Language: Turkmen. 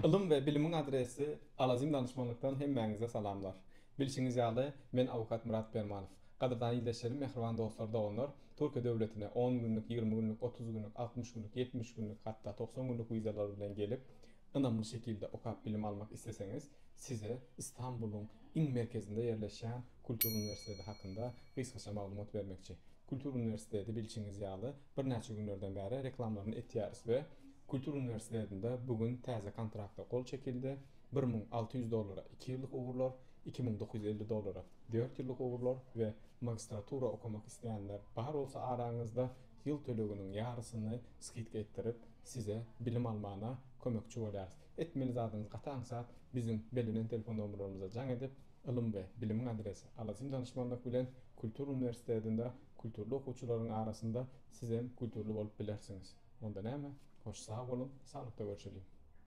Ylym we bilimiň adresi Alazim danyşmanlykdan hemmäňize salamlar. Bilşiňiz ýaly, men awukat Myrat Permanow. Gadyrdan ildeşlerim, mähriban dostlar, doganlar, Türkiýe döwletine on günlük, 20 günlük, 30 günlük, 60 günlük, 70 günlük, hatda 90 günlük wizalar bilen gelip, ynamly şekilde okap bilim almak isleseňiz, size Istanbulyň iň merkezinde ýerleşýän Kultur uniwersiteti hakynda gysgaça maglumat bermekçi. Kultur uniwersiteti bilşiňiz ýaly, birnäçe günlerden bäri reklamlaryny etýäris we Kultur uniwersitetinde bu gün täze kontrakta gol çekildi. 1600 dollara 2 ýyllyk ugurlar, 2950 dollara 4 ýyllyk ugurlar we magistratura okamak isleýänler bar bolsa araňyzda ýyl töleginiň ýarysyny skidka etdirip, size bilim almana kömekçi bolýarys. Etmeli zadyňyz gaty aňsat, biziň bellenen telefon nomerlerimize jaň edip, ylym we bilimiň adresi Alazim danyşmanlyk bilen Kultur uniwersitetinde kulturly okuwçylaryň arasynda sizem kulturly bolup bilersiňiz. Onda näme? Hoş sag boluň, saglykda görşeliň.